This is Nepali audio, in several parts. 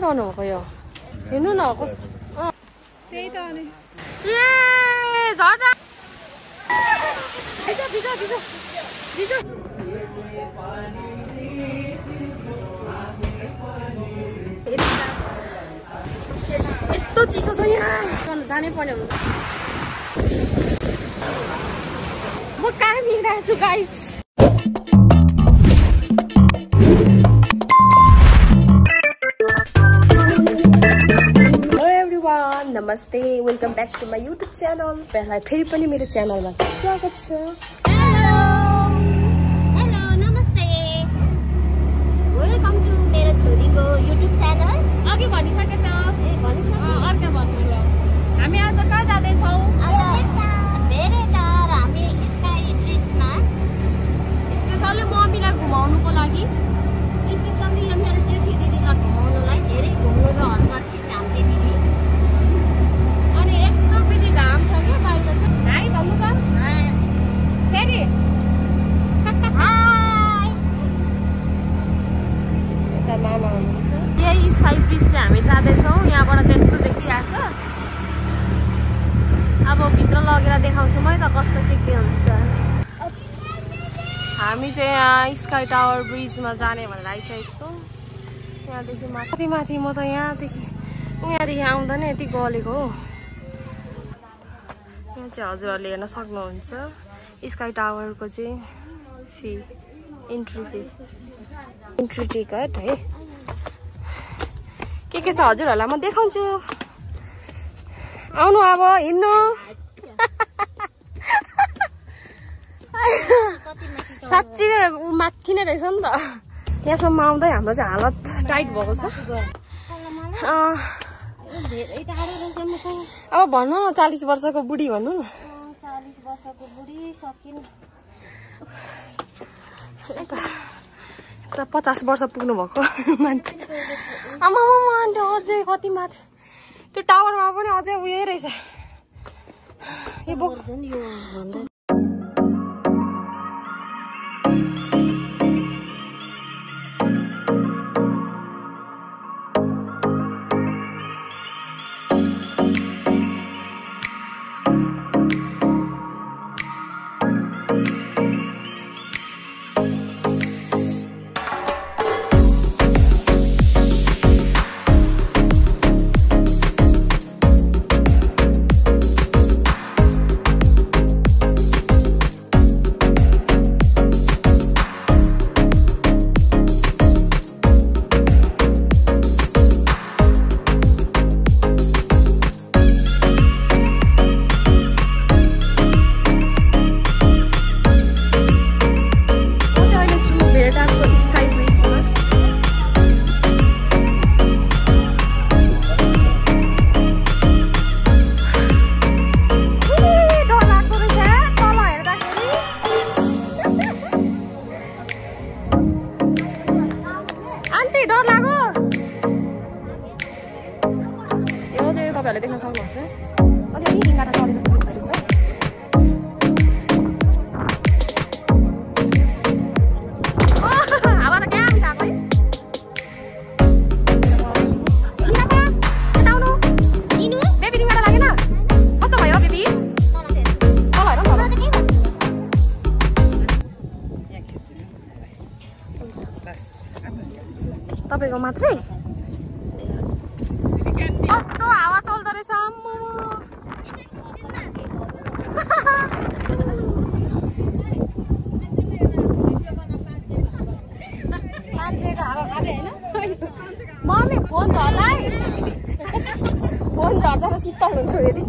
गर्नुभएको यो हेर्नु न कस्तो त्यही त अनि ए झर्दा भिजो भिजो भिजो भिजो यस्तो चिसो छ यहाँ जानै पर्ने हुन्छ म कहाँ मिलेको छु गाइस नमस्ते welcome back to my YouTube channel पहला फिर पनि मेरो च्यानलमा स्वागत छ हेलो नमस्ते वेलकम टू मेरो छोरीको यूट्यूब च्यानल अघि भनिसके त अर्का भन्नु ल हामी आज कहाँ जाँदैछौँ धेरै टाढा हामी स्काई ब्रिजमा स्पेशली मम्मीलाई घुमाउनुको लागि स्पेशली मेरो जेठी दिदीलाई घुमाउनुलाई धेरै घुम्नु र हल्का छिट्टाम्थे दिदी अनि यस्तो फेरि घाम छ क्या बाहिर चाहिँ हाई भन्नु त फेरि हाई यता मामा हुनुहुन्छ यही स्काई ब्रिज चाहिँ हामी जाँदैछौँ यहाँबाट चाहिँ यस्तो देखिरहेछ अब भित्र लगेर देखाउँछु म त कस्तो के हुन्छ हामी चाहिँ यहाँ स्काई टावर ब्रिजमा जाने भनेर आइसकेको छौँ यहाँदेखि माथि माथि म त यहाँदेखि आउँदा नै यति गलेको हो यहाँ चाहिँ हजुरहरूले हेर्न सक्नुहुन्छ स्काई टावरको चाहिँ फी इन्ट्री टिकट है के छ हजुरहरूलाई म देखाउँछु आउनु अब हिँड्नु साँच्ची माथि नै रहेछ नि त यहाँसम्म आउँदै हाम्रो चाहिँ हालत टाइट भएको छ अब भन्नु न 40 वर्षको बुढी भन्नु न 40 वर्षको बुढी सकिन 50 वर्ष पुग्नु भएको मान्छे आमा अझै कति माथि त्यो टावरमा पनि अझै उयो रहेछ यो बोक देख्न सक्नुहुन्छ अलिअलि ढिङ्गाटा चढे जस्तो हुँदो रहेछ हावा त क्या आउँछ आफै बेबी ढिङ्गाटा लागेन कस्तो भयो बेबी तल हेर तपाईँको मात्रै कस्तो हावा चल्दो रहेछ मम्मी फोन झर्ला फोन झर्छ र शीतल हुन्छ फेरि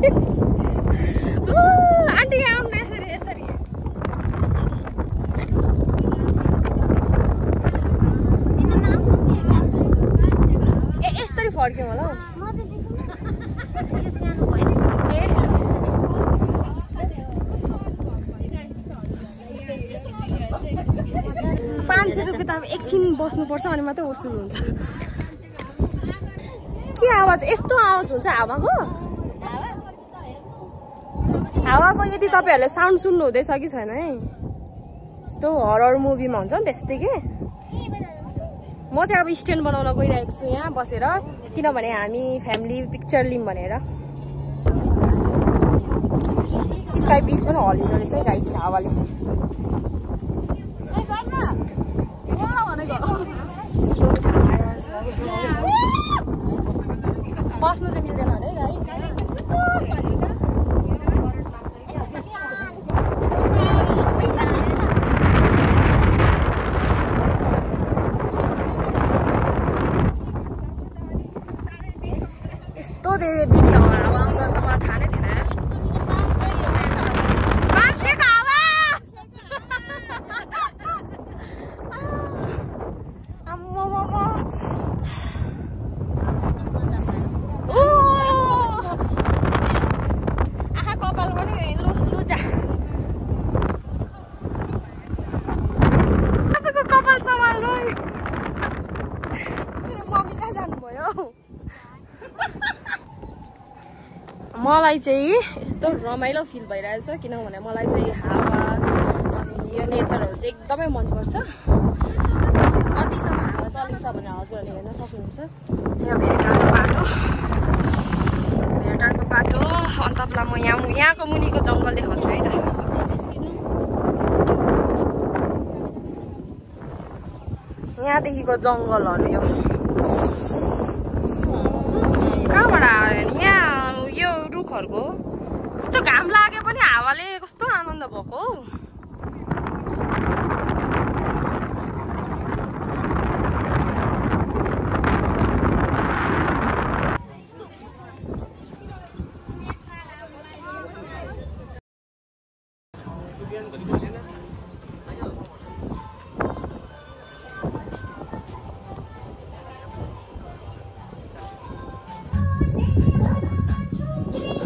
आन्टी आउनु यसरी यसरी यसरी फर्क्यौँ होला ₹500 त अब एकछिन बस्नुपर्छ अनि मात्रै वसुल हुन्छ के आवाज यस्तो आवाज हुन्छ हावाको यदि तपाईँहरूले साउन्ड सुन्नु हुँदैछ कि छैन है यस्तो हरर मुभीमा हुन्छ नि त्यस्तै के म चाहिँ अब स्ट्यान्ड बनाउन गइरहेको छु यहाँ बसेर किनभने हामी फ्यामिली पिक्चर लिउँ भनेर स्काई ब्रिज पनि हल्लिँदो रहेछ है गाइस हावाले बस्नु चाहिँ मिल्दैन अरे गाइस यस्तो भिडियो हावा आउँदो रहेछ मलाई थाहा नै थिएन मान्छेको हावा आँखा कपाल पनि लुजा तपाईँको कपाल सम्हाल्नु मम्मी कहाँ जानुभयो मलाई चाहिँ यस्तो रमाइलो फिल भइरहेछ किनभने मलाई चाहिँ हावा अनि यो नेचरहरू चाहिँ एकदमै मनपर्छ कतिसम्म हावा चल्दैछ भने हजुरहरूले हेर्न सक्नुहुन्छ यहाँ भेटारको बाटो अनि तपाईँलाई म यहाँको मुनिको जङ्गल देखाउँछु है त यहाँदेखिको जङ्गलहरू यो कहाँबाट आयो यहाँ यो रुखहरूको कस्तो घाम लागे पनि हावाले कस्तो आनन्द भएको हौ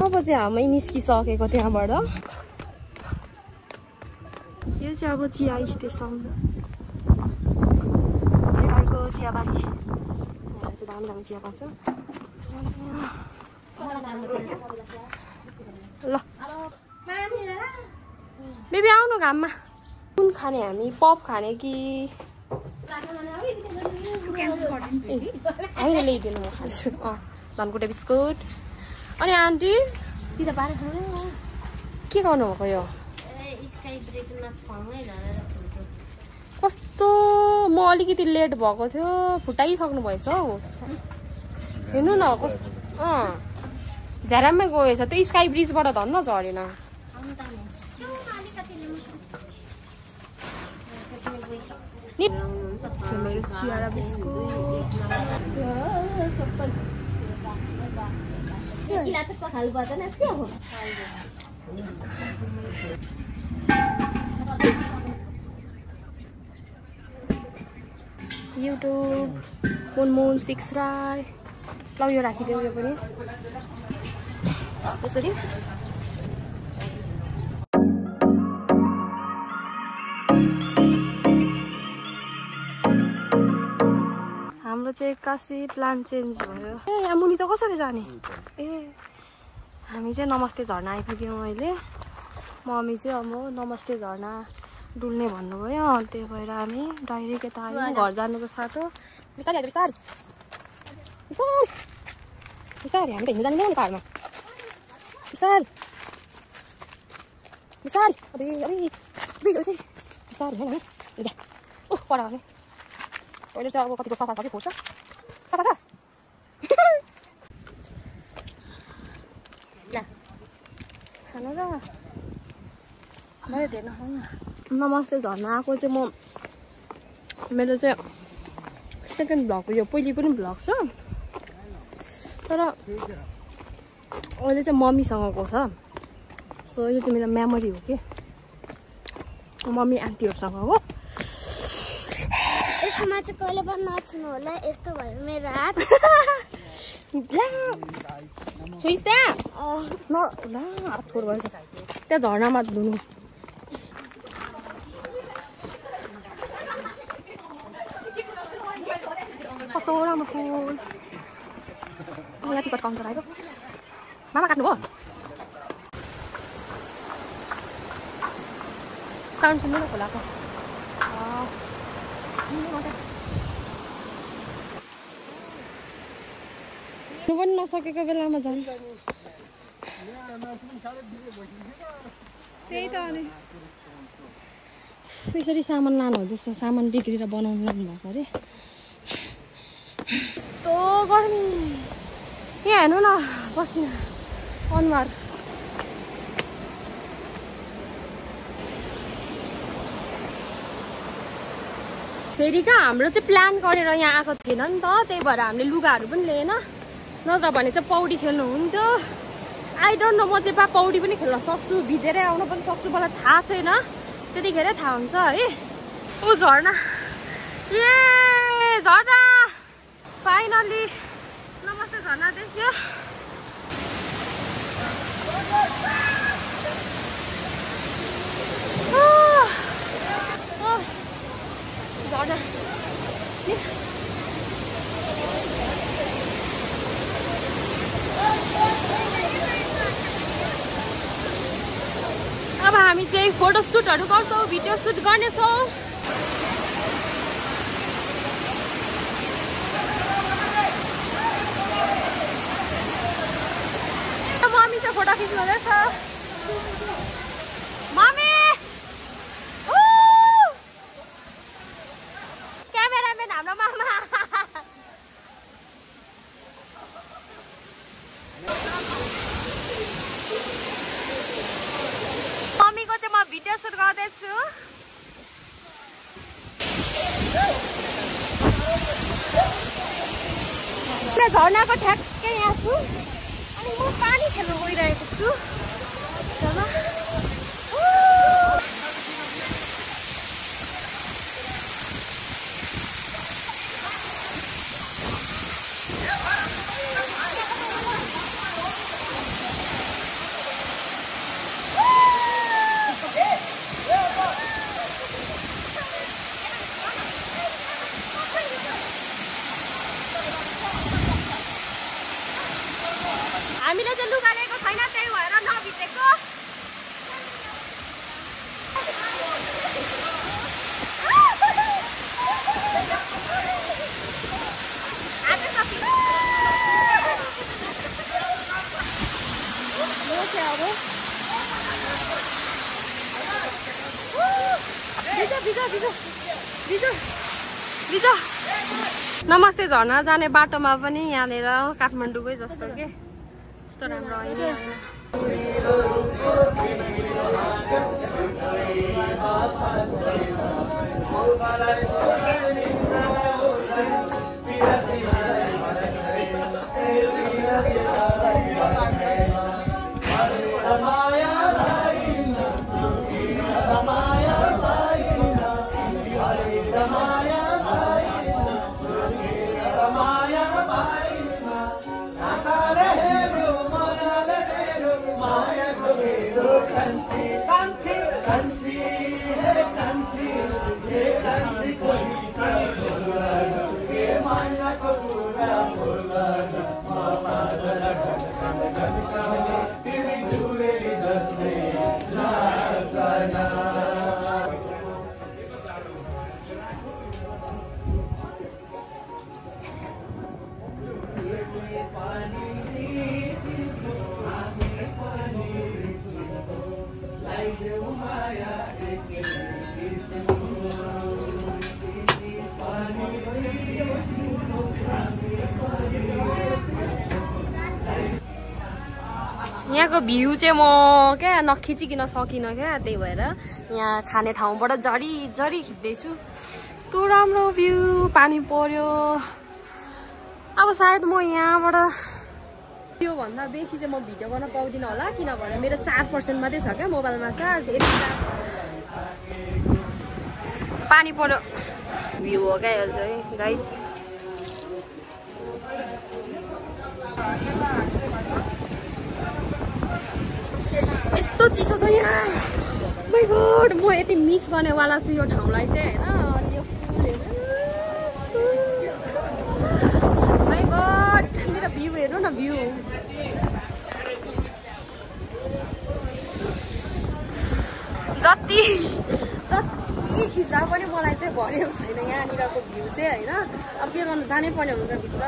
अब चाहिँ हामी निस्किसकेको त्यहाँबाट यो चाहिँ अब चिया स्टेसन भेटारको चियाबारी यहाँ चाहिँ दामी दामी चिया पाउँछ ल बेबी आउनु घाममा कुन खाने हामी पप खाने कि होइन ल्याइदिनु म खान्छु धनकुटे बिस्कुट अनि आन्टी के गर्नुभएको यो कस्तो म अलिकति लेट भएको थियो फुटाइसक्नु भएछ हौ हेर्नु न कस्तो झ्याराममै गएछ त्यो स्काई ब्रिजबाट धन्न झरेन मेरो चिया र बिस्कुट युट्युब मुनमुन 6 राई ल यो राखिदिउँ यो पनि यसरी हाम्रो चाहिँ एक्कासी प्लान चेन्ज भयो ए यहाँ मुनि त कसरी जाने ए हामी चाहिँ नमस्ते झर्ना आइपुग्यौँ अहिले मम्मी चाहिँ अब नमस्ते झर्ना डुल्ने भन्नुभयो त्यही भएर हामी डाइरेक्ट यता आयौँ घर जानुको साथो बिस्तारै बिस्तारै बिस्तारै बिस्तारै हामी त हिँड्नु जाँदैन नि पाहाडमा बिस्तारै बिस्तारै अबे अबे बिस्तारै होइन जा ओह पर आउने अहिले चाहिँ अब कतिको सफा छ कि फुट्छ सफा छ ल खानु र भयो धेरै नखाउँ न नमस्ते झर्ना आएको चाहिँ म मेरो चाहिँ सेकेन्ड भ्लग यो पहिले पनि भ्लग छ तर अहिले चाहिँ मम्मीसँगको छ सो यो चाहिँ मेरो मेमोरी हो कि मम्मी आन्टीहरूसँग हो यसमा चाहिँ कहिले पनि नछुनु होला यस्तो भयो मेरो हात छुइस् त्यहाँ न ल हात फोर भएछ त्यहाँ झर्नामा धुनु कस्तो राम्रो फुल यहाँ टिकट काउन्टर आयो मामा काट्नुभयो साउन्ड सुन्नु न खोलाको पनि नसकेको बेलामा झन् त्यही त अनि यसरी सामान लानु हुँदैछ सामान बिग्रेर बनाउनु लानु भएको अरे यस्तो गर्मी यहाँ हेर्नु न पसिना अनुहार फेरि कहाँ हाम्रो चाहिँ प्लान गरेर यहाँ आएको थिएन नि त त्यही भएर हामीले लुगाहरू पनि लिएन नत्र भने चाहिँ पौडी खेल्नु हुन्थ्यो आई डोन्ट नो म चाहिँ पौडी पनि खेल्न सक्छु भिजेरै आउन पनि सक्छु मलाई थाहा छैन त्यतिखेरै थाहा हुन्छ है ओ झर्ना ए झर्ना फाइनली नमस्ते झर्ना देख्यो झर्ना अब हामी चाहिँ फोटो सुटहरू गर्छौँ भिडियो सुट गर्नेछौँ मम्मी चाहिँ फोटो खिच्नु हुँदैछ मम्मी क्यामेराम्यान हाम्रो मामा मम्मीको चाहिँ म भिडियो सुट गर्दैछु झर्नाको ठ्याक्कै यहाँ छु अनि म पानी खेल्न गइरहेको छु हामीले चाहिँ लुगा लिएको छैन त्यही भएर नभिजेको नमस्ते झर्ना जाने बाटोमा पनि यहाँनिर काठमाडौँकै जस्तो के यस्तो राम्रो होइन यहाँको भ्यू चाहिँ म क्या नखिचिकन सकिनँ क्या त्यही भएर यहाँ खाने ठाउँबाट झरी झरी खिच्दैछु यस्तो राम्रो भ्यू पानी पर्यो अब सायद म यहाँबाट त्यो भन्दा बेसी चाहिँ म भिडियो गर्न पाउँदिनँ होला किनभने मेरो 4% मात्रै छ क्या मोबाइलमा चार्ज पानी पर्यो भ्यू हो क्या यो चाहिँ गाइस यस्तो चिसो छ यहाँ माय गॉड म यति मिस गर्नेवाला छु यो ठाउँलाई चाहिँ हैन अनि यो फुल हेर्नु माय गॉड मेरो भ्यू हेर्नु न भ्यू जति खिच्दा पनि मलाई चाहिँ भर्यो छैन यहाँनिरको भ्यू चाहिँ होइन। अब के गर्नु जानै पर्ने हुन्छ भित्र।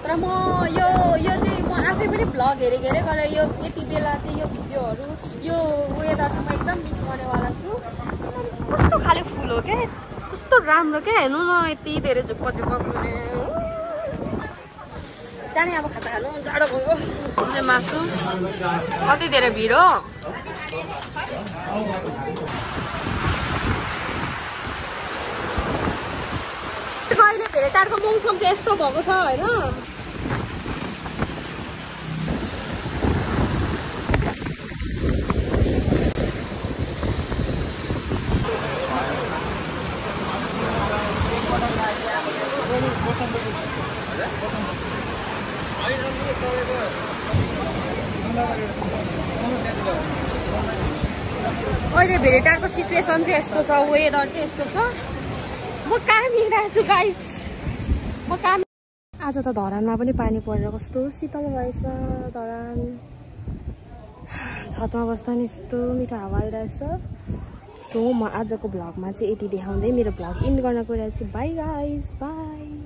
तर म यो चाहिँ म आफै पनि भ्लग हेरेँ गरेर यो यति बेला चाहिँ यो भिडियोहरू यो वेदर चाहिँ म एकदम मिस गर्नेवाला छु। कस्तो खाले फुल हो क्या, कस्तो राम्रो क्या, हेर्नु न यति धेरै झुप्पा फुल्ने जाने। अब खाजा खानु जाडो भयो। मासु कति धेरै भिड हो। अहिले भेटारको मौसम चाहिँ यस्तो भएको छ होइन। अहिले भेटारको सिचुएसन चाहिँ यस्तो छ, वेदर चाहिँ यस्तो छ। म काम हिँडिरहेको छु गाइस, म काम। आज त धरानमा पनि पानी परेर कस्तो शीतल भएछ धरान। छतमा बस्दा नि यस्तो मिठो हावा आइरहेछ। सो म आजको भ्लगमा चाहिँ यति देखाउँदै मेरो भ्लग इन्ड गर्न गइरहेको छु। By guys, by.